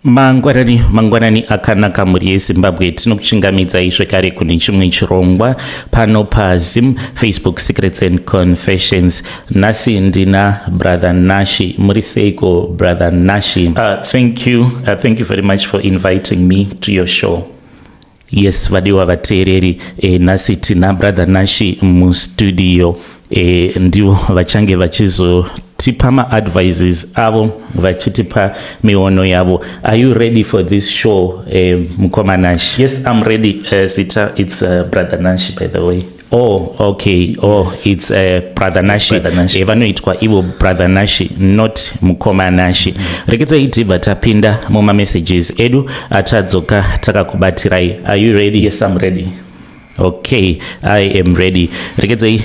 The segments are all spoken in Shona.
Mangwanani, mangwanani akanaka mhuri yeZimbabwe. Tinokuchingamidzai zvekare kune chimwe chirongwa pano paZim Facebook Secrets and Confessions. Nhasi ndina Brother Nashi. Muri seiko, Brother Nashi? Thank you. Thank you very much for inviting me to your show. Yes, vadiwa vateereri, nhasi tina Brother Nashi mustudio. Ndivo vachange vachizotipa maadvices avo, vachitipa miono yavo. Are you ready for this show, mukoma Nashi? Yes, I'm ready. Sita, it's Brother Nashi, by the way. Oh, okay. Oh, yes. It's Brother Nashi. Brother Nashi. Vanoitwa ivo Brother Nashi, not mukoma Nashi. Rekedzai tibva tapinda mumamessages edu atadzoka takakubatirai. Are you ready? Yes, I'm ready. Okay, I am ready. Rekedzai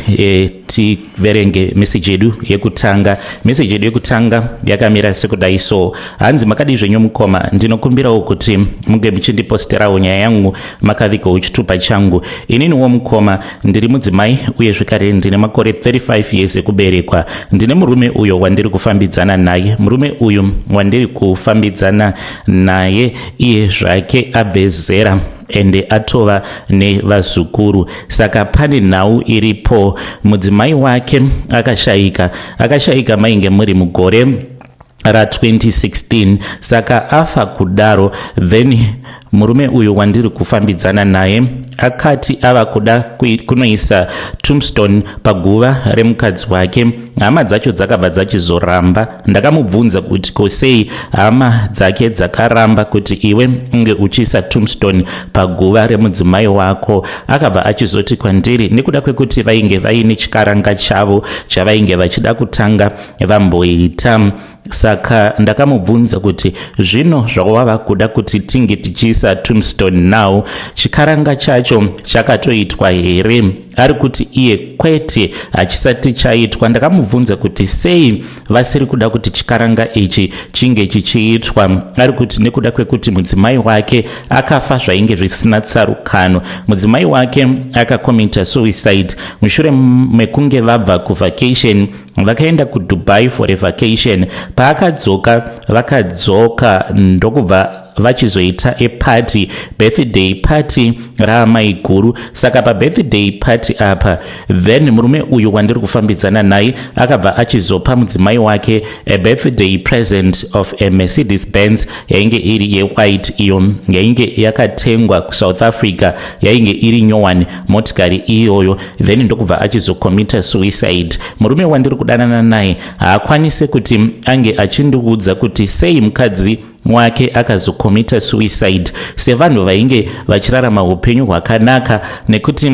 tiverenge message yedu yekutanga. Message yedu yekutanga yakamira sekudai so. Hanzi, "Makadi zvenyu mukoma? Ndinokumbirawo kuti munge muchindiposterawo nyaya yangu makavigawo chitupa changu. Ininiwo mukoma ndiri mudzimai uye zvekare ndine makore 35 years ekuberekwa. Ndine murume uyo wandiri kufambidzana naye. Murume uyu wandiri kufambidzana naye iye zvake abve zera ende atova nevazukuru. Saka pane nhau iripo. Mudzimai wake akashayika, akashayika mainge muri mugore ra2016. Saka afa kudaro, then murume uyu wandiri kufambidzana naye akati ava kuda kunoisa tombstone paguva remukadzi wake. Hama dzacho dzakabva dzachizoramba. Ndakamubvunza kuti ko sei hama dzake dzakaramba kuti iwe unge uchiisa tombstone paguva remudzimai wako. Akabva achizoti kwandiri nekuda kwekuti vainge vaine chikaranga chavo chavainge vachida kutanga vamboita. Saka ndakamubvunza kuti zvino zvawava kuda kuti tinge tichiisa tombstone now, chikaranga chacho chakatoitwa here? Ari kuti iye kwete, hachisati chaitwa. Ndakamubvunza kuti sei vasiri kuda kuti chikaranga ichi chinge chichiitwa. Ari kuti nekuda kwekuti mudzimai wake akafa zvainge zvisina tsarukano. Mudzimai wake akakomita suicide mushure mekunge vabva kuvacation. Vakaenda kuDubai for a vacation. Paakadzoka, vakadzoka ndokubva vachizoita eparty, birthday party raamai guru. Saka pabirthday party apa, then murume uyu wandiri kufambidzana naye akabva achizopa mudzimai wake a birthday present of a Mercedes Benz yainge iri yewhite, iyo yainge yakatengwa kuSouth Africa, yainge iri nyowani motikari iyoyo. Then ndokubva achizokomita suicide. Murume wandiri kudanana naye haakwanisi kuti ange achindiudza kuti sei mukadzi wake akazokomita suicide, sevanhu vainge vachirarama upenyu hwakanaka, nekuti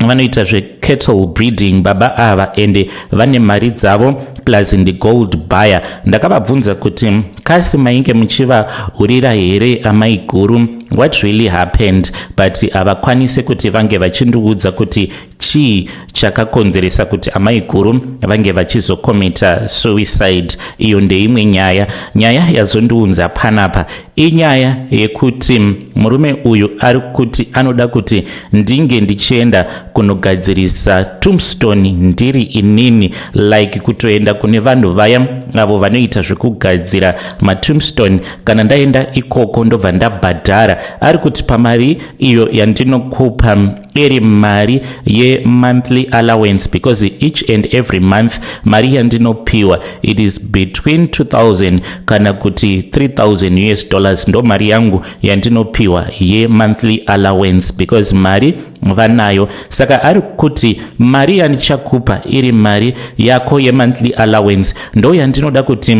vanoita zvecattle breeding baba ava, ende vane mari dzavo, plus ndigold buyer. Ndakavabvunza kuti kasi mainge muchivahurira here amai guru? What really happened? But havakwanisi kuti vange vachindiudza kuti chii chakakonzeresa kuti amai guru vange vachizokomita suicide. Iyo ndeimwe nyaya. Nyaya yazondiunza panapa inyaya yekuti murume uyu ari kuti anoda kuti ndinge ndichienda kunogadzirisa tombstone ndiri inini, like kutoenda kune vanhu vaya avo vanoita zvekugadzira matombstone. Kana ndaenda ikoko ndobva ndabhadhara. Ari kuti pamari iyo yandinokupa iri mari yemonthly allowance, because each and every month mari yandinopiwa, it is between 2000 kana kuti 3000 US dollars, ndo mari yangu yandinopiwa yemonthly allowance, because mari vanayo. Saka ari kuti mari yandichakupa iri mari yako yemonthly allowance ndo yandinoda kuti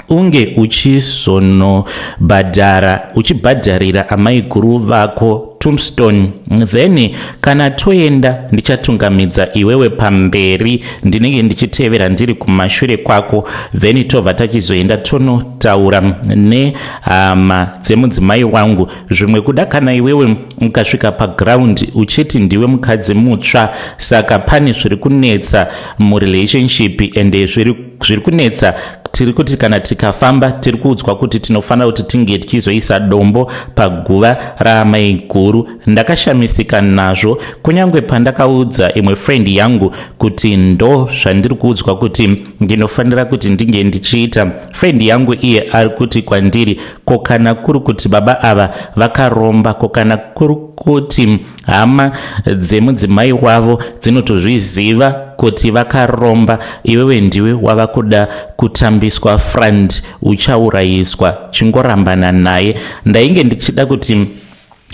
unge uchizonobhadhara, uchibhadharira amai guru vako tombstone. Then kana toenda, ndichatungamidza iwewe pamberi, ndinenge ndichitevera ndiri kumashure kwako. Then tobva tachizoenda tonotaura nehama dzemudzimai wangu. Zvimwe kuda kana iwewe ukasvika paground uchiti ndiwe mukadzi mutsva, saka pane zviri kunetsa murelationship, ende zviri kunetsa tiri kuti kana tikafamba tiri kuudzwa kuti tinofanira kuti tinge tichizoisa dombo paguva raamai guru." guru. Ndakashamisika nazvo, kunyange pandakaudza imwe friend yangu kuti ndo zvandiri kuudzwa kuti ndinofanira kuti ndinge ndichiita. Friend yangu iye ari kuti kwandiri, "Ko kana kuri kuti baba ava vakaromba? Ko kana kuri kuti hama dzemudzimai wavo dzinotozviziva kuti vakaromba? Iwewe ndiwe wava kuda kutambiswa front, uchaurayiswa. Chingorambana naye." Ndainge ndichida kuti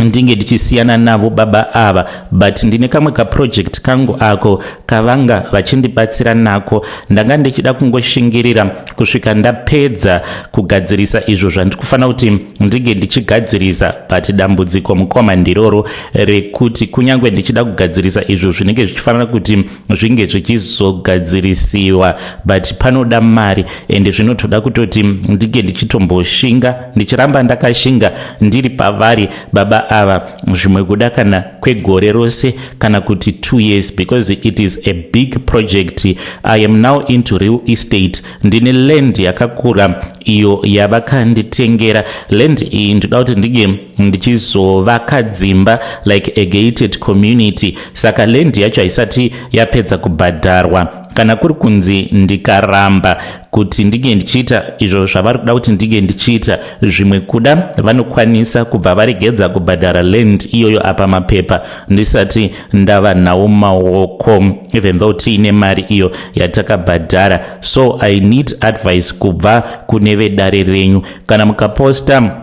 ndinge ndichisiyana navo baba ava, but ndine kamwe kaproject kangu ako kavanga vachindibatsira nako. Ndanga ndichida kungoshingirira kusvika ndapedza kugadzirisa izvo zvandiri kufanira kuti ndinge ndichigadzirisa. But dambudziko, mukoma, ndiroro rekuti kunyange ndichida kugadzirisa izvo zvinenge zvichifanira kuti zvinge zvichizogadzirisiwa, but panoda mari, ende zvinotoda kutoti ndinge ndichitomboshinga, ndichiramba ndakashinga ndiri pavari baba ava, zvimwe kuda kana kwegore rose kana kuti 2 years, because it is a big project. I am now into real estate. Ndine land yakakura iyo yavakanditengera. Land iyi ndoda kuti ndinge ndichizovaka dzimba, like a gated community. Saka land yacho haisati yapedza kubhadharwa. Kana kuri kunzi ndikaramba kuti ndinge ndichiita izvo zvavari kuda kuti ndinge ndichiita, zvimwe kuda vanokwanisa kubva varegedza kubhadhara land iyoyo apa mapepa ndisati ndava nawo maoko, even though tiine mari iyo yatakabhadhara. So I need advice kubva kune vedare renyu. Kana mukaposta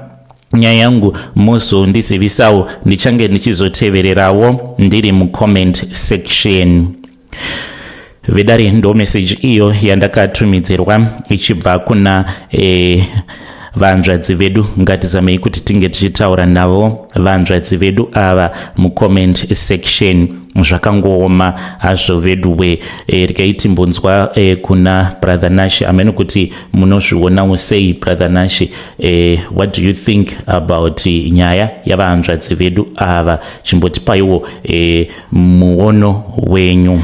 nyaya yangu, muzondizivisawo. Ndichange ndichizotevererawo ndiri mucomment section. Vedare, ndo meseji iyo yandakatumidzirwa ichibva kuna vanzvadzi vedu. Ngatizamei kuti tinge tichitaura navo vanzvadzi vedu ava mucomment section. Zvakangooma hazvo veduwe. Regai timbonzwa kuna Brother Nash amene kuti munozvionawo sei. Brother Nash, what do you think about nyaya yavahanzvadzi vedu ava? Chimbotipaiwo muono wenyu.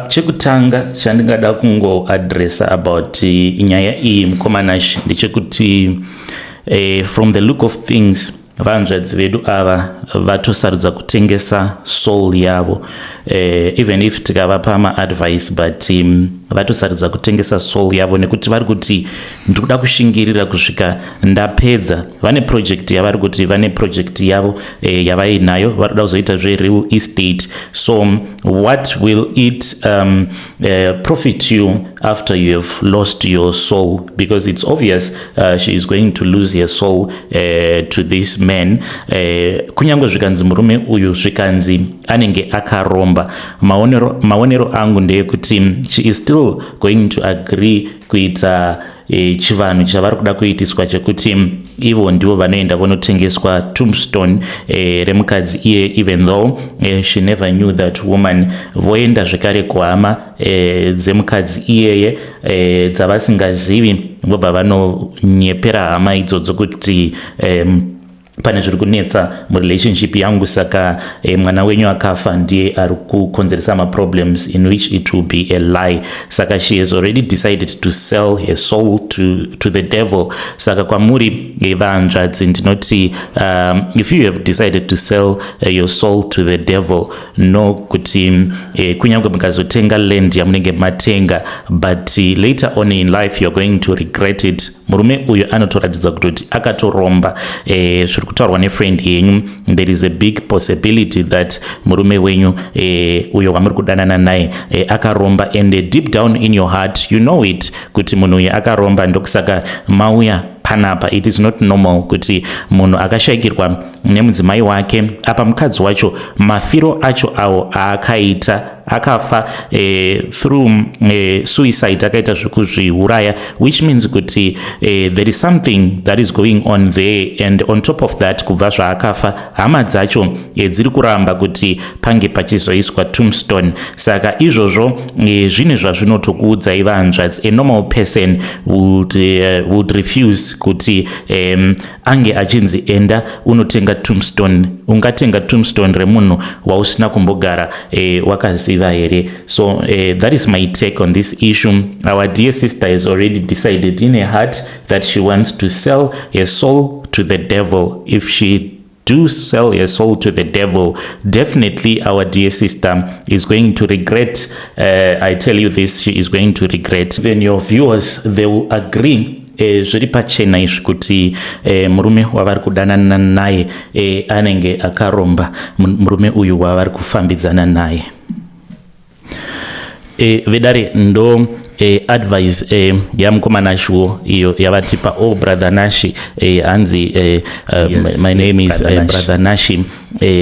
Chekutanga chandingada kungoadressa about nyaya iyi, mukoma Nash, ndechekuti from the look of things, vanzvadzi vedu ava vatosarudza kutengesa soul yavo. Even if tikavapa maadvice, but vatosarudza kutengesa soul yavo, nekuti vari kuti ndiri kuda kushingirira kusvika ndapedza. Vane project yavari kuti vane project yavo yavainayo, vari kuda kuzoita zvereal estate. So what will it profit you after you have lost your soul? Because it's obvious she is going to lose her soul to this man. Kunyange zvikanzi murume uyu zvikanzi anenge akaromba, maonero angu ndeyekuti she is still going to agree kuita chivanhu chavari kuda kuitiswa, chekuti ivo ndivo vanoenda vonotengeswa tombstone remukadzi iye, even though she never knew that woman. Voenda zvekare kuhama dzemukadzi iyeye dzavasingazivi, vobva vanonyepera hama idzodzo kuti pane zviri kunetsa murelationship yangu, saka mwana wenyu akafa ndiye ari kukonzeresa maproblems, in which it will be a lie. Saka she has already decided to sell her soul to the devil. Saka kwamuri vanzvadzi ndinoti if you have decided to sell your soul to the devil, no kuti kunyange mukazotenga land yamunenge matenga, but later on in life you are going to regret it. Murume uyu anotoratidza kutoti akatoromba. Zviri kutaurwa nefriend yenyu, there is a big possibility that murume wenyu uyo wamuri kudanana naye akaromba, and deep down in your heart you know it kuti munhu uyu akaromba. Ndokusaka mauya panapa. It is not normal kuti munhu akashayikirwa nemudzimai wake, apa mukadzi wacho mafiro acho awo aakaita, akafa through suicide, akaita zvekuzviuraya, which means kuti there is something that is going on there. And on top of that, kubva zvaakafa, hama dzacho dziri kuramba kuti pange pachizoiswa tombstone. Saka izvozvo zvine zvazvinotokuudzai vanzvadzi. A normal person would refuse kuti ange achinzi enda unotenga tombstone. Ungatenga tombstone remunhu wausina kumbogara wakaziva here? So that is my take on this issue. Our dear sister has already decided in her heart that she wants to sell her soul to the devil. If she do sell her soul to the devil. Definitely our dear sister is going to regret. I tell you this, she is going to regret. Even your viewers, they will agree. Zviri pachena izvi kuti murume wavari kudanana naye anenge akaromba, murume uyu wavari kufambidzana naye. Vedare, ndo advice yamukoma Nashiwo iyo yavatipa. Oh, Brother Nashi, hanzi Yes, my name yes, is Brother Nashi. Brother Nashi.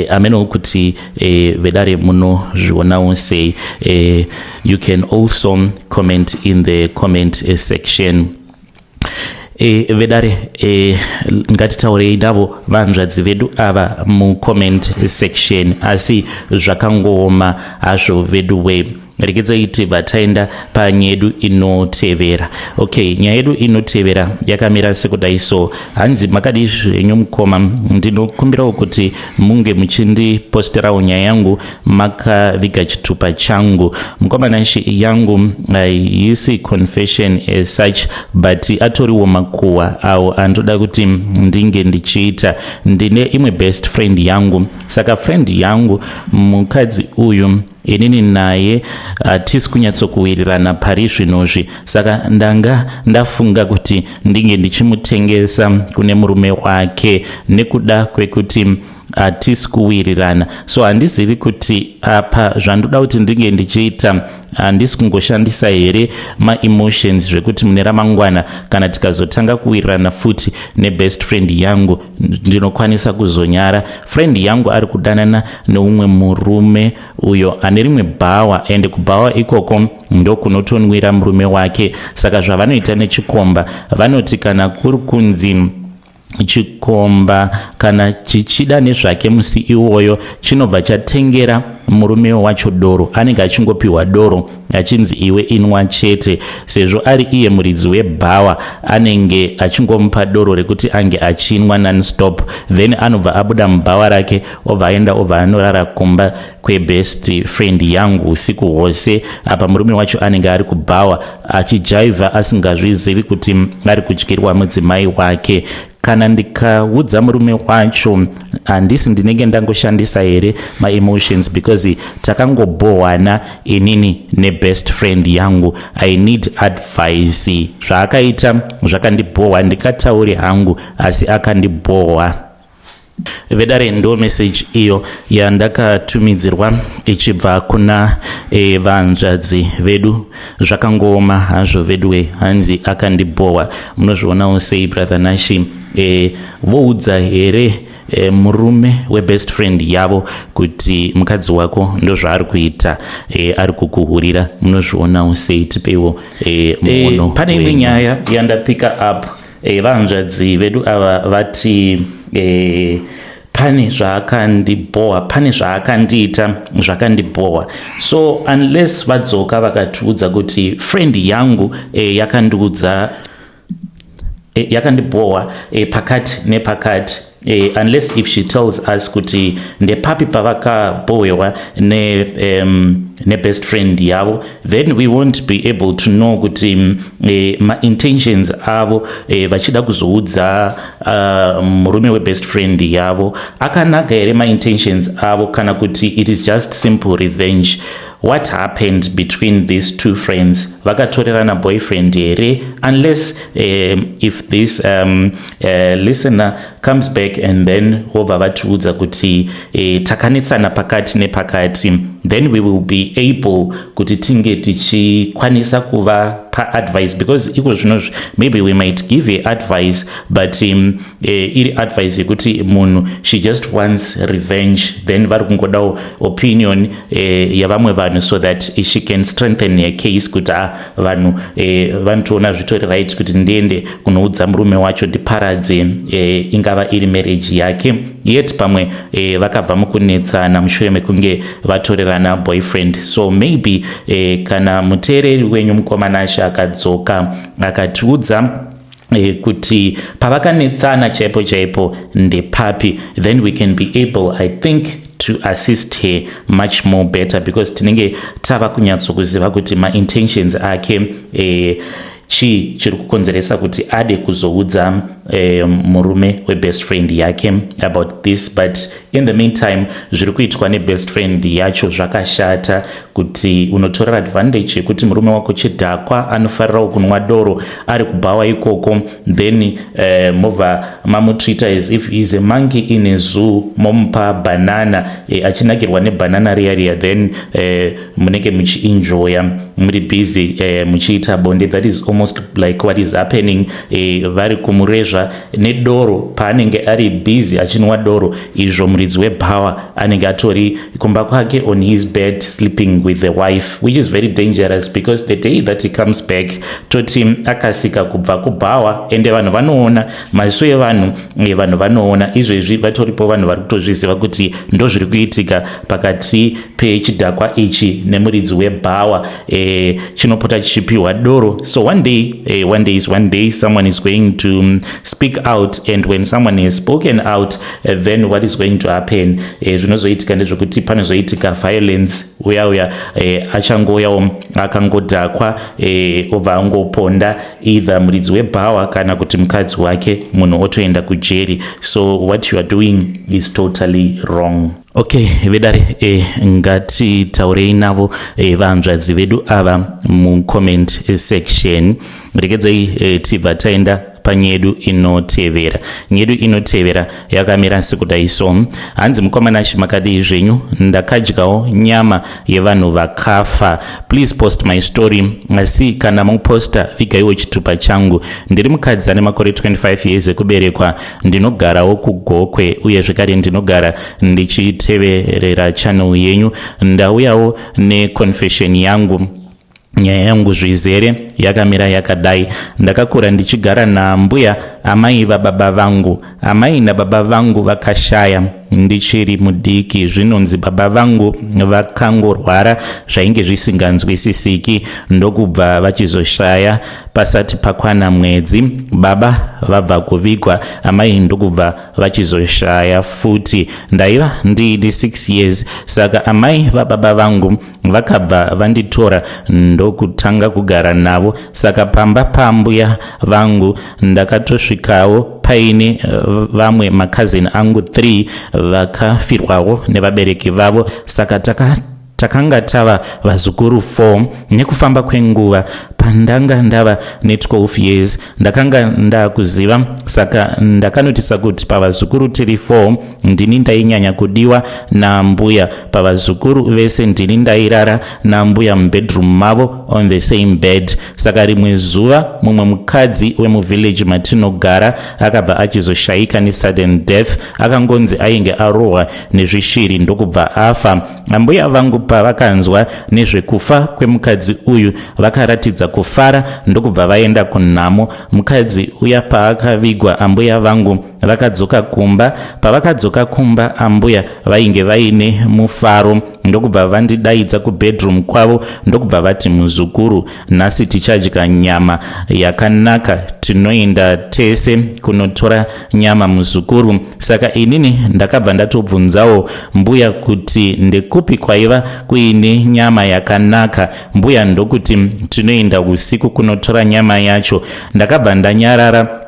Ameno kuti vedare munozvionawo sei. You can also comment in the comment section. Vedare, ngatitaurei navo vanzvadzi vedu ava mucomment section, asi zvakangooma hazvo vedu we. Regedzai tibva taenda panyaya yedu inotevera. Okay, nyaya yedu inotevera yakamira sekudai. So hanzi, "Makadi zvenyu mukoma? Ndinokumbirawo kuti munge muchindiposterawo nyaya yangu makaviga chitupa changu. Mukoma Nashi, yangu haisi confession as such, but atoriwo makuhwa awo andoda kuti ndinge ndichiita. Ndine imwe best friend yangu. Saka friend yangu, mukadzi uyu, inini naye hatisi kunyatsokuwirirana pari zvinozvi. Saka ndanga ndafunga kuti ndinge ndichimutengesa kune murume wake nekuda kwekuti hatisi kuwirirana. So handizivi kuti apa zvandoda kuti ndinge ndichiita, handisi kungoshandisa here maemotions, zvekuti mune ramangwana kana tikazotanga kuwirirana futi nebest friend yangu, ndinokwanisa kuzonyara. Friend yangu ari kudanana neumwe murume uyo ane rimwe bhawa, ende kubhawa ikoko ndokunotonwira murume wake. Saka zvavanoita nechikomba, vanoti kana kuri kunzi chikomba kana chichida nezvake musi iwoyo, chinobva chatengera murume wacho doro. Anenge achingopiwa doro achinzi, 'Iwe inwa chete.' Sezvo ari iye muridzi webhawa, anenge achingomupa doro rekuti ange achinwa nonstop. Then anobva abuda mubhawa rake, obva aenda, obva anorara kumba kwebest friend yangu usiku hwose. Apa murume wacho anenge ari kubhawa achijaivha, asingazvizivi kuti ari kudyirwa mudzimai wake. Kana ndikaudza murume wacho, handisi ndinenge ndangoshandisa here maemotions? Because takangobhohwana inini nebest friend yangu. I need advice. Zvaakaita zvakandibhohwa. Ndikatauri hangu, asi akandibhohwa." Vedare, ndo message iyo yandakatumidzirwa ichibva kuna vanzvadzi vedu. Zvakangooma hazvo veduwe. Hanzi akandibhohwa. Munozvionawo sei, Brother Nashi? Voudza here murume webest friend yavo kuti mukadzi wako ndozvaari kuita, ari kukuhurira? Munozvionawo sei? Tipeiwo muono. Pane imwe nyaya yandapika up. Vanzvadzi vedu ava vati pane zvaakandibhohwa, pane zvaakandiita zvakandibhohwa. So unless vadzoka vakatiudza kuti friend yangu yakandiudza, yakandibhohwa pakati nepakati, unless if she tells us kuti ndepapi pavakabhohwewa nebest friend yavo, then we won't be able to know kuti maintentions avo vachida kuzoudza murume webest friend yavo akanaka here maintentions avo, kana kuti it is just simple revenge. What happened between these two friends? Vakatorerana boyfriend here? Unless if this listener comes back and then vobva vatiudza kuti takanetsana pakati nepakati, then we will be able kuti tinge tichikwanisa kuva paadvice, because iko zvinozvi maybe we might give a advice, but iri advice yekuti munhu, she just wants revenge, then vari kungodawo opinion yavamwe vanhu so that she can strengthen her case kuti ah, vanhu vanotoona zvitori right kuti ndiende kunoudza murume wacho, ndiparadze ingava iri marriage yake. Yet pamwe vakabva mukunetsana mushure mekunge vatorerana boyfriend. So maybe kana muteereri wenyu mukoma Nashe akadzoka akatiudza kuti pavakanetsana chaipo chaipo ndepapi, then we can be able, I think, to assist her much more better, because tinenge tava kunyatsokuziva kuti maintentions ake, chii chiri kukonzeresa kuti ade kuzoudza murume webest friend yake about this. But in the meantime, zviri kuitwa nebest friend yacho zvakashata, kuti unotorera advantage yekuti murume wako chidhakwa, anofarirawo kunwa doro, ari kubhawa ikoko, then mobva mamutreata as if is a monkey in a zoo, momupa banana, achinakirwa nebanana riya riya, then munenge muchienjoya, muri busy muchiita bonde. That is almost like what is happening. Vari kumurezva nedoro paanenge ari busy achinwa doro, izvo muridzi webhawa anenge atori kumba kwake on his bed, sleeping with the wife, which is very dangerous, because the day that he comes back, toti akasika kubva kubhawa, ende vanhu vanoona, maziso evanhu, vanhu vanoona izvezvi, vatoripo vanhu vari kutozviziva kuti ndo zviri kuitika pakati pechidhakwa ichi nemuridzi webhawa. Chinopota chichipiwa doro. So one day, one day is one day, someone is going to speak out, and when someone has spoken out, then what is going to happen? Zvinozoitika ndezvekuti panozoitika violence. Uya uya achangouyawo akangodhakwa, obva angoponda either muridzi webhawa kana kuti mukadzi wake, munhu otoenda kujeri. So what you are doing is totally wrong. Okay, vedare, ngatitaurei navo vanzvadzi vedu ava mucomment section. Regedzai tibva taenda panyaya yedu inotevera. Nyaya yedu inotevera yakamira sekudai. So hanzi, "Mukoma Nashe, makadii zvenyu? Ndakadyawo nyama yevanhu vakafa. Please post my story, asi kana muposta, vigaiwo chitupa changu. Ndiri mukadzi ane makore 25 years ekuberekwa, ndinogarawo kuGokwe, uye zvekare ndinogara ndichiteverera channel yenyu. Ndauyawo neconfession yangu. Nyaya yangu zvizere yakamira yakadai. Ndakakura ndichigara nambuya, amai vababa vangu. Amai nababa vangu vakashaya ndichiri mudiki. Zvinonzi baba vangu vakangorwara zvainge zvisinganzwisisiki, ndokubva vachizoshaya. Pasati pakwana mwedzi baba vabva kuvigwa, amai ndokubva vachizoshaya futi. Ndaiva ndiine 6 years. Saka amai vababa vangu vakabva vanditora ndokutanga kugara navo. Saka pamba pambuya vangu ndakatosvikawo paine vamwe makazini angu 3 vakafirwawo nevabereki vavo. Saka takanga tava vazukuru 4. Nekufamba kwenguva, pandanga ndava ne12 years, ndakanga ndakuziva. Saka ndakanotisa kuti pavazukuru tiri 4, ndini ndainyanya kudiwa nambuya. Pavazukuru vese, ndini ndairara nambuya mubedroom mavo on the same bed. Saka rimwe zuva mumwe mukadzi wemuvillage matinogara akabva achizoshayika nesudden death. Akangonzi ainge arohwa nezvishiri ndokubva afa. Ambuya vangu pavakanzwa nezvekufa kwemukadzi uyu, vakaratidza kufara ndokubva vaenda kunhamo. Mukadzi uya paakavigwa, ambuya vangu vakadzoka kumba. Pavakadzoka kumba, ambuya vainge vaine mufaro, ndokubva vandidaidza kubedroom kwavo, ndokubva vati, 'Muzukuru, nhasi tichadya nyama yakanaka. Tinoenda tese kunotora nyama, muzukuru.' Saka inini ndakabva ndatobvunzawo mbuya kuti ndekupi kwaiva kuine nyama yakanaka. Mbuya ndokuti tinoenda usiku kunotora nyama yacho. Ndakabva ndanyarara,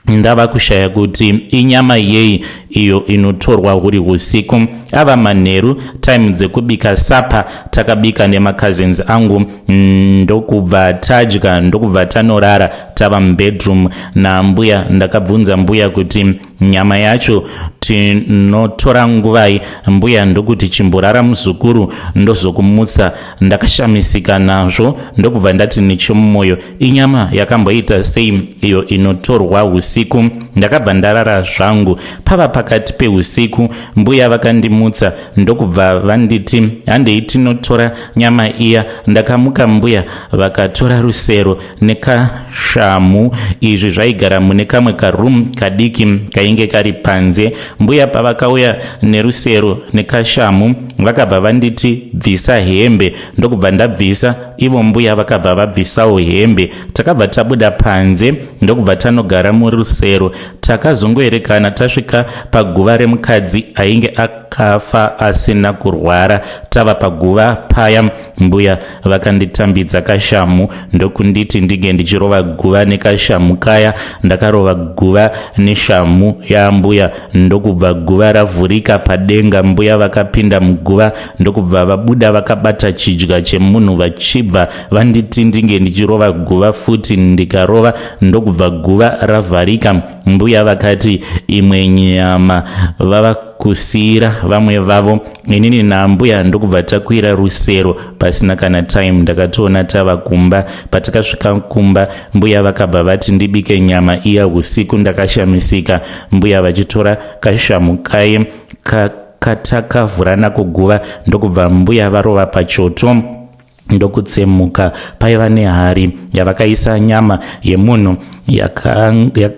ndava kushaya kuti inyama yei iyo inotorwa huri usiku. Ava manheru, time dzekubika supper, takabika nemacousins angu, ndokubva tadya, ndokubva tanorara. Tava mubedroom nambuya, ndakabvunza mbuya kuti nyama yacho tinotora nguvai. Mbuya ndokuti, 'Chimborara muzukuru, ndozokumutsa.' Ndakashamisika nazvo, ndokubva ndati nechemumwoyo, 'Inyama yakamboita sei iyo inotorwa usiku?' Ndakabva ndarara zvangu. Pava pakati peusiku, mbuya vakandimutsa, ndokubva vanditi, 'Handei tinotora nyama iya.' Ndakamuka, mbuya vakatora rusero nekashamu. Izvi zvaigara mune kamwe karoom kadiki kainge kari panze. Mbuya pavakauya nerusero nekashamu, Vakabva vanditi bvisa hembe, ndokubva ndabvisa. Ivo mbuya vakabva vabvisawo hembe. Takabva tabuda panze ndokubva tanogara murusero. Takazongoerekana tasvika paguva remukadzi ainge akafa asina kurwara. Tava paguva paya, mbuya vakanditambidza kashamhu ndokunditi ndinge ndichirova guva nekashamhu kaya. Ndakarova guva neshamhu yambuya ndokubva guva ravhurika padenga. Mbuya vakapinda muguva ndokubva vabuda vakabata chidya chemunhu, vachibva vanditi ndinge ndichirova guva futi. Ndikarova ndokubva guva ravharika. Mbuya vakati imwe nyama vava kusiyira vamwe vavo. Inini nambuya ndokubva takwira rusero pasina kana time. Ndakatoona tava kumba. Patakasvika kumba, mbuya vakabva vati ndibike nyama iya usiku. Ndakashamisika mbuya vachitora kashamu kaye katakavhura nako guva, ndokubva mbuya varova pachoto ndokutsemuka. Paiva nehari yavakaisa nyama yemunhu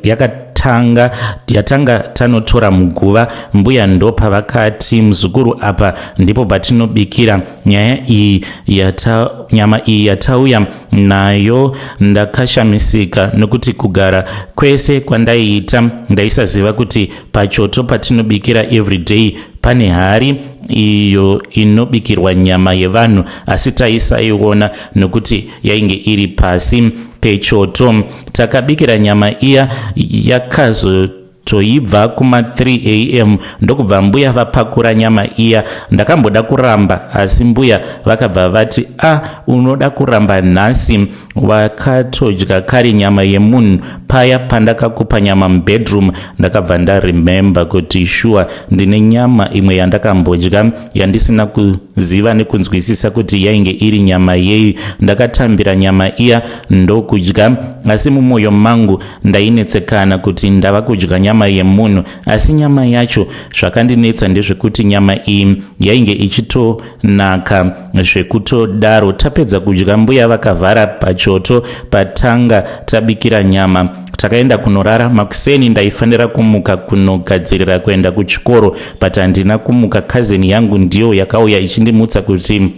yakatanga yatanga tanotora muguva. Mbuya ndopavakati, "Muzukuru, apa ndipo patinobikira nyaya iyi yata, nyama iyi yatauya nayo." Ndakashamisika nokuti kugara kwese kwandaiita ndaisaziva kuti pachoto patinobikira everyday pane hari iyo inobikirwa nyama yevanhu, asi taisaiona nokuti yainge iri pasi pechoto. Takabikira nyama iya yakazotoibva kuma3 am, ndokubva mbuya vapakura nyama iya. Ndakamboda kuramba, asi mbuya vakabva vati, "A ah, unoda kuramba nhasi? Wakatodya kare nyama yemunhu paya pandakakupa nyama mubedroom." Ndakabva ndaremember kuti sure, ndine nyama imwe yandakambodya yandisina kuziva nekunzwisisa kuti yainge iri nyama yei. Ndakatambira nyama iya ndokudya, asi mumwoyo mangu ndainetsekana kuti ndava kudya nyama yemunhu. Asi nyama yacho, zvakandinetsa ndezvekuti nyama iyi yainge ichitonaka zvekutodaro. Tapedza kudya, mbuya vakavhara pachoto patanga tabikira nyama. Takaenda kunorara. Makuseni ndaifanira kumuka kunogadzirira kuenda kuchikoro, but handina kumuka. Cousin yangu ndiyo yakauya ichindimutsa kuti,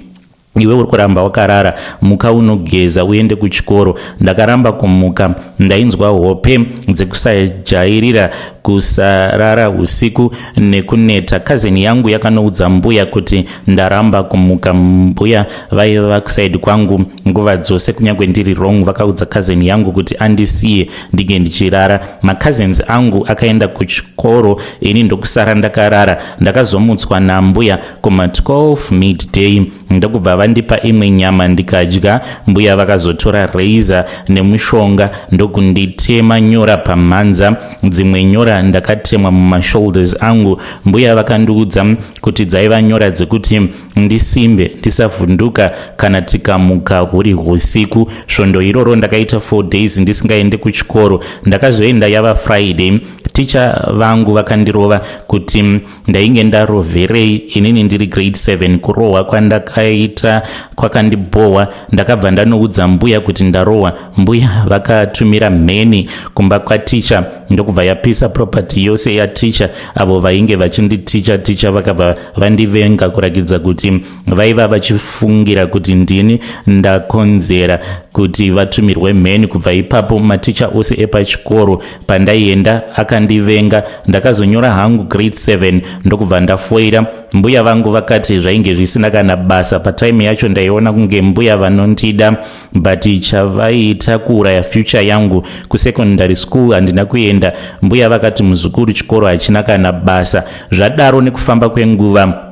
"Iwe uri kuramba wakarara, muka unogeza uende kuchikoro." Ndakaramba kumuka. Ndainzwa hope dzekusajairira kusarara usiku nekuneta. Cousin yangu yakanoudza mbuya kuti ndaramba kumuka. Mbuya vaiva kuside kwangu nguva dzose kunyange ndiri wrong. Vakaudza cousin yangu kuti andisiye ndinge ndichirara. Macousins angu akaenda kuchikoro, ini ndokusara ndakarara. Ndakazomutswa nambuya kuma12 midday, ndokubva vandipa imwe nyama ndikadya. Mbuya vakazotora razor nemushonga ndokunditema nyora pamhanza. Dzimwe nyora ndakatemwa mumashoulders angu. Mbuya vakandiudza kuti dzaiva nyora dzekuti ndisimbe, ndisavhunduka kana tikamuka huri usiku. Svondo iroro ndakaita 4 days ndisingaende kuchikoro. Ndakazoenda yava Friday. Ticha vangu vakandirova kuti ndainge ndarovherei inini ndiri grade 7. Kurohwa kwandakaita kwakandibhohwa. Ndakabva ndanoudza mbuya kuti ndarohwa. Mbuya vakatumira mheni kumba kwaticha, ndokubva yapisa property yose yaticha. Avo vainge vachinditicha ticha vakabva vandivenga, kurakidza kuti vaiva vachifungira kuti ndini ndakonzera kuti vatumirwe mheni. Kubva ipapo maticha ose epachikoro pandaienda akandivenga. Ndakazonyora hangu grade 7 ndokubva ndafoira. Mbuya vangu vakati zvainge zvisina kana basa. Patime yacho ndaiona kunge mbuya vanondida, but chavaiita kuuraya future yangu. Kusecondary school handina kuenda. Mbuya vakati, "Muzukuru, chikoro hachina kana basa." Zvadaro, nekufamba kwenguva,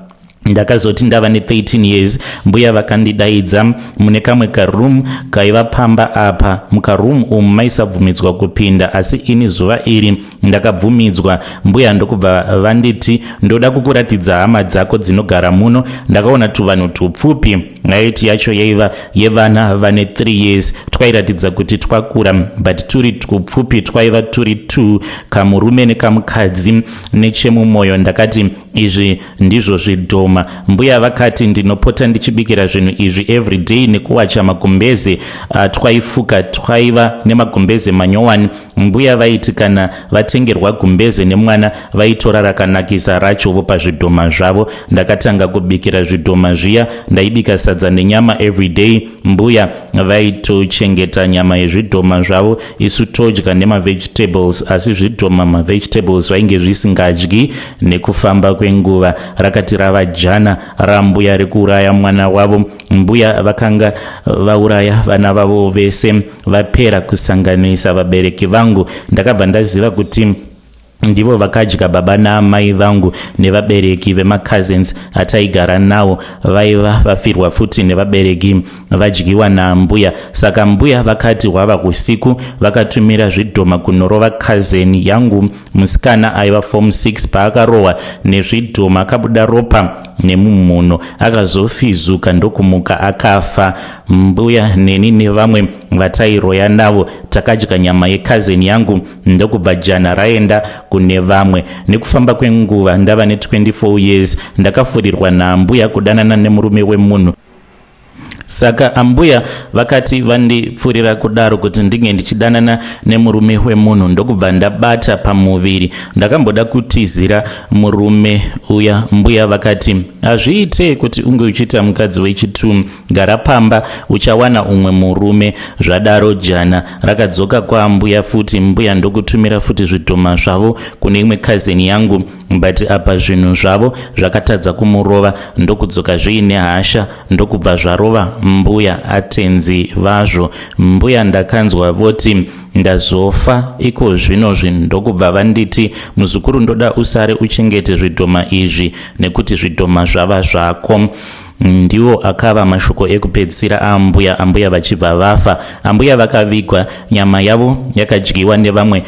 ndakazoti ndava ne13 years, mbuya vakandidaidza mune kamwe karoom kaiva pamba apa. Mukaroom umu maisabvumidzwa kupinda, asi ini zuva iri ndakabvumidzwa. Mbuya ndokubva vanditi, "Ndoda kukuratidza hama dzako dzinogara muno." Ndakaona tuvanhu tupfupi. Height yacho yaiva yevana vane 3 years. Twairatidza kuti twakura, but turi tupfupi. Twaiva turi 2, kamurume nekamukadzi. Nechemumwoyo ndakati, "Izvi ndizvo zvidhoma." Mbuya vakati, "Ndinopota ndichibikira zvinhu izvi everyday nekuwacha magumbeze twaifuka. Twaiva nemagumbeze manyowani. Mbuya vaiti kana vatengerwa gumbeze nemwana, vaitora rakanakisa racho vopa zvidhoma zvavo. Ndakatanga kubikira zvidhoma zviya. Ndaibika sadza nenyama everyday. Mbuya vaitochengeta nyama yezvidhoma zvavo, isu todya nemavegetables, asi zvidhoma mavegetables vainge zvisingadyi. Nekufamba kwenguva, rakati rava jana rambuya rekuuraya mwana wavo. Mbuya vakanga vauraya vana vavo vese vapera, kusanganisa vabereki vangu. Ndakabva ndaziva kuti ndivo vakadya baba naamai vangu nevabereki vemacousins ataigara nawo. Vaiva vafirwa futi nevabereki, vadyiwa nambuya. Saka mbuya vakati hwava usiku, vakatumira zvidhoma kunorova cousin yangu musikana aiva form 6. Paakarohwa nezvidhoma, akabuda ropa nemumhuno, akazofizuka ndokumuka akafa. Mbuya neni nevamwe vatairoya navo takadya nyama yecousin yangu, ndokubva jana raenda kune vamwe. Nekufamba kwenguva, ndava ne24 years, ndakafurirwa naambuya kudanana nemurume wemunhu. Saka ambuya vakati vandipfurira kudaro kuti ndinge ndichidanana nemurume wemunhu, ndokubva ndabata pamuviri. Ndakamboda kutizira murume uya. Mbuya vakati, "Hazviite kuti unge uchiita mukadzi wechitu, gara pamba, uchawana umwe murume." Zvadaro, jana rakadzoka kwaambuya futi. Mbuya ndokutumira futi zvidhoma zvavo kune imwe cousin yangu, but apa zvinhu zvavo zvakatadza kumurova, ndokudzoka zviine hasha, ndokubva zvarova mbuya atenzi vazvo. Mbuya ndakanzwa voti, "Ndazofa iko zvinozvi." Ndokubva vanditi, "Muzukuru, ndoda usare uchengete zvidhoma izvi nekuti zvidhoma zvava zvako." Ndiwo akava mashoko ekupedzisira aambuya, ambuya vachibva vafa. Ambuya vakavigwa, nyama yavo yakadyiwa nevamwe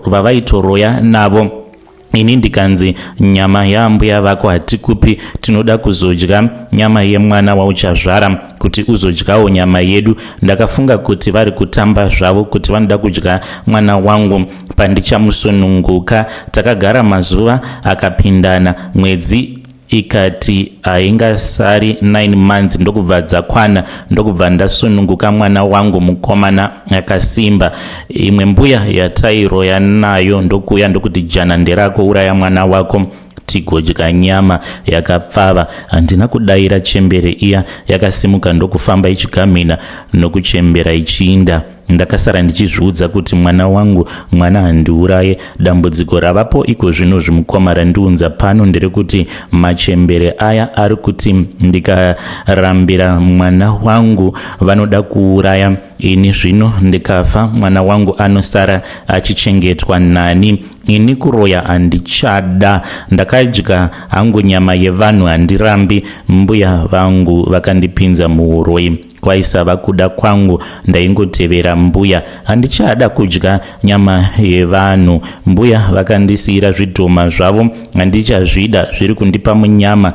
vavaitoroya navo. Ini ndikanzi, "Nyama yaambuya vako hatikupi, tinoda kuzodya nyama yemwana wauchazvara kuti uzodyawo nyama yedu." Ndakafunga kuti vari kutamba zvavo, kuti vanoda kudya mwana wangu pandichamusununguka. Takagara mazuva akapindana, mwedzi ikati haingasari 9 months, ndokubva dzakwana, ndokubva ndasununguka mwana wangu mukomana akasimba. Imwe mbuya yatairoya nayo ndokuuya ndokuti, "Jana nderako, uraya mwana wako tigodya nyama yakapfava." Handina kudayira. Chembere iya yakasimuka ndokufamba ichigamhina nokuchembera ichiinda. Ndakasara ndichizviudza kuti mwana wangu mwana, handiuraye. Dambudziko ravapo iko zvino, zvimukoma, randiunza pano nderekuti machembere aya ari kuti ndikarambira mwana wangu vanoda kuuraya ini. Zvino ndikafa, mwana wangu anosara achichengetwa nani? Ini kuroya handichada. Ndakadya hangu nyama yevanhu, handirambi. Mbuya vangu vakandipinza muuroi, kwaisava kuda kwangu, ndaingotevera mbuya. Handichada kudya nyama yevanhu. Mbuya vakandisiyira zvidhoma zvavo, handichazvida, zviri kundipa munyama.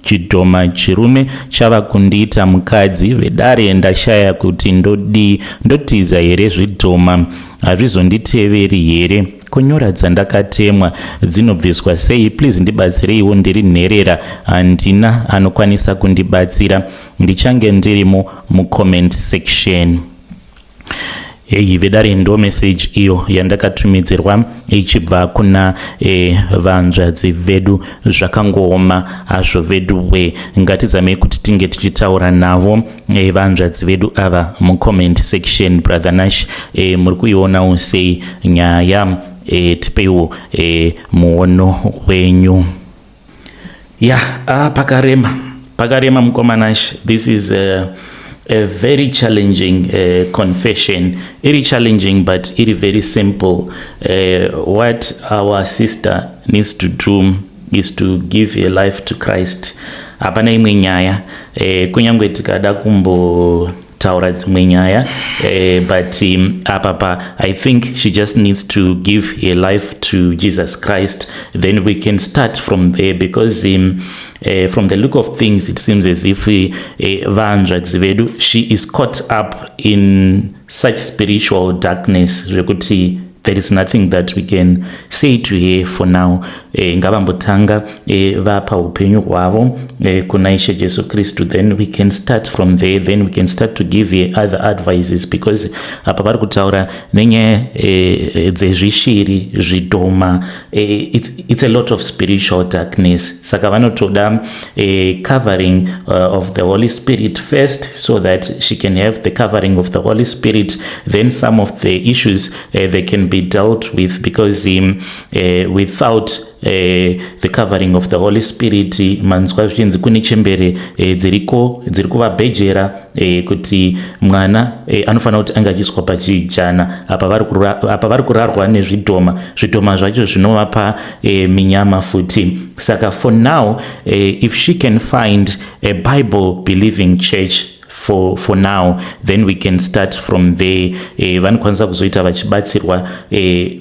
Chidhoma chirume chava kundiita mukadzi. Vedare, ndashaya kuti ndodii. Ndotiza here? Zvidhoma hazvizonditeveri here? Kunyora dzandakatemwa dzinobviswa sei? Please ndibatsireiwo, ndiri nherera, handina anokwanisa kundibatsira. Ndichange ndirimo mucomment section. Hei vedare, ndo message iyo yandakatumidzirwa ichibva kuna vanzvadzi vedu. Zvakangooma hazvo vedu we. Ngatizamei kuti tinge tichitaura navo vanzvadzi vedu ava mucomment section. Brother Nash, muri kuionawo sei nyaya? Tipeiwo muono wenyu. Ya, ah, pakarema, pakarema, mukoma Nash. This is a very challenging confession. Iri challenging, but iri very simple. What our sister needs to do is to give her life to Christ. Hapana imwe nyaya. Kunyange tikada kumbotaura dzimwe nyaya, but apa pa I think she just needs to give her life to Jesus Christ, then we can start from there, because from the look of things, it seems as if vanzvadzi vedu, she is caught up in such spiritual darkness zvekuti There is nothing that we can say to her for now. Ngavambotanga vapa upenyu hwavo kuna Ishe Jesu Kristu, then we can start from there, then we can start to give her other advices, because apa vari kutaura nenyaya dzezvishiri, zvidhoma. It's a lot of spiritual darkness, saka vanotoda covering of the Holy Spirit first, so that she can have the covering of the Holy Spirit. Then some of the issues, they can be dealt with, because without the covering of the Holy Spirit, manzwa zvichinzi kune chembere dziriko dziri kuvabhejera kuti mwana anofanira kuti ange achiiswa pachijana. Apa vari kurarwa nezvidhoma, zvidhoma zvacho zvinovapa minyama futi. Saka for now, if she can find a Bible believing church for now, then we can start from there. Vanokwanisa kuzoita vachibatsirwa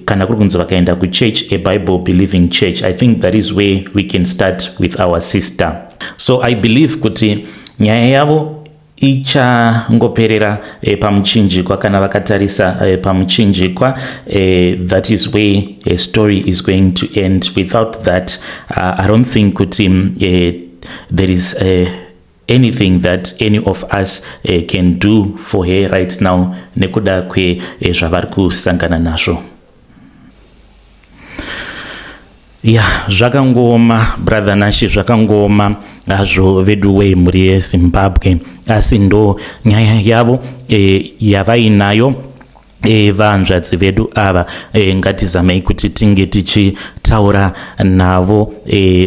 kana kuri kunzi vakaenda kuchurch, a Bible believing church. I think that is where we can start with our sister. So I believe kuti nyaya yavo ichangoperera pamuchinjikwa. Kana vakatarisa pamuchinjikwa, that is where a story is going to end. Without that, I don't think kuti there is anything that any of us can do for her right now, nekuda kwezvavari kusangana nazvo. Ya, zvakangooma, brother Nashi, zvakangooma hazvo vedu wei, mhuri yeZimbabwe, asi ndo nyaya yavo yavainayo. Vanzvadzi vedu ava, ngatizamei kuti tinge tichitaura navo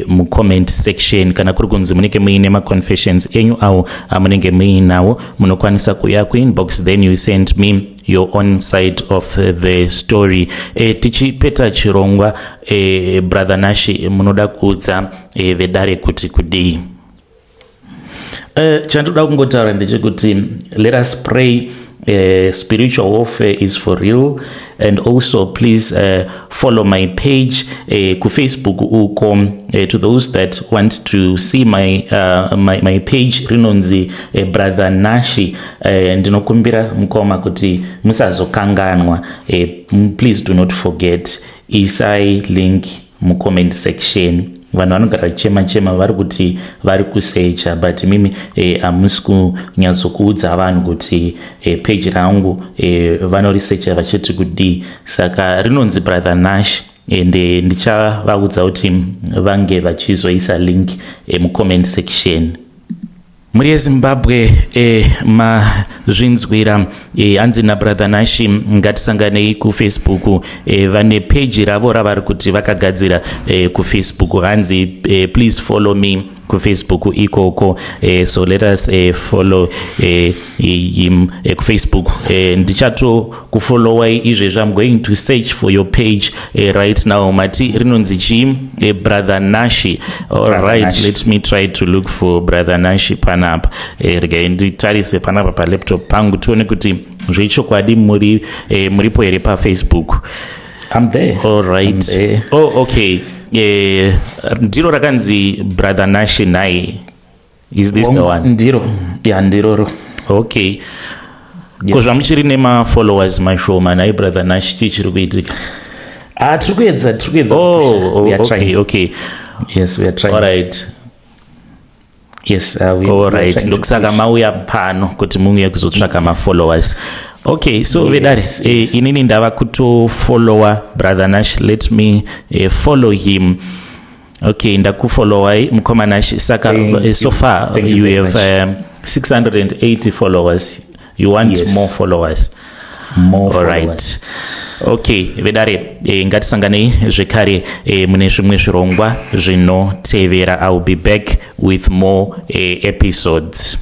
mucomment section. Kana kuri kunzi munenge muine maconfessions enyu awo amunenge muinawo, munokwanisa kuuya kuinbox, then you send me your own side of the story. Tichipeta chirongwa, brother Nashi, munoda kuudza vedare kuti kudii? Chandoda kungotaura ndechekuti let us pray. Spiritual warfare is for real. And also please follow my page kuFacebook uko. To those that want to see my page, rinonzi Brother Nashi. Ndinokumbira mukoma kuti musazokanganwa. Please do not forget, isai link mucomment section. Vanhu vanogara chema chema, vari kuti vari kusecha, but mimi hamusi kunyatsokuudza vanhu kuti page rangu vanorisecha vachiti kudii. Saka rinonzi Brother Nash, ende ndichavaudza kuti vange vachizoisa link mucomment section. Mhuri yeZimbabwe, mazvinzwira. Hanzi naBrother Nashi ngatisanganei kuFacebook. Vane peji ravo ravari kuti vakagadzira kuFacebook. Hanzi please follow me kuFacebook ikoko. So let us follow him kuFacebook. Ndichatokufollowai izvezvi. I'm going to search for your page right now. Mati rinonzi chii? Brother Nashi. All right, Nashi. Let me try to look for Brother Nashi panapa. Regai nditarise panapa palaptop pangu, tione kuti zvechokwadi muri muripo here paFacebook. I'm there. All right. I'm there. Oh, okay. Ndiro rakanzi Brother Nashi nai? Is this the one? Ndiro, ya, ndiroro. Okay. Ko zvamuchiri nemafollowers mashoma nai, Brother Nash, chii chiri kuitika? Ah, tiri kuedza, tiri kuedza. Oh, We are okay. trying. Okay. Yes, we are trying. All right. Yes, we All are right. trying to Ndokusaka push. mauya pano kuti muuye kuzotsvaka mafollowers. Okay, so vedare, inini ndava kutofollowa Brother Nash. Let me follow him. Okay, ndakufollowai, mukoma Nash. Saka Thank so you. far Thank you you very have 680 followers. You want more followers? More All right. followers. Okay, vedare, ngatisanganei zvekare mune zvimwe zvirongwa zvinotevera. I will be back with more episodes.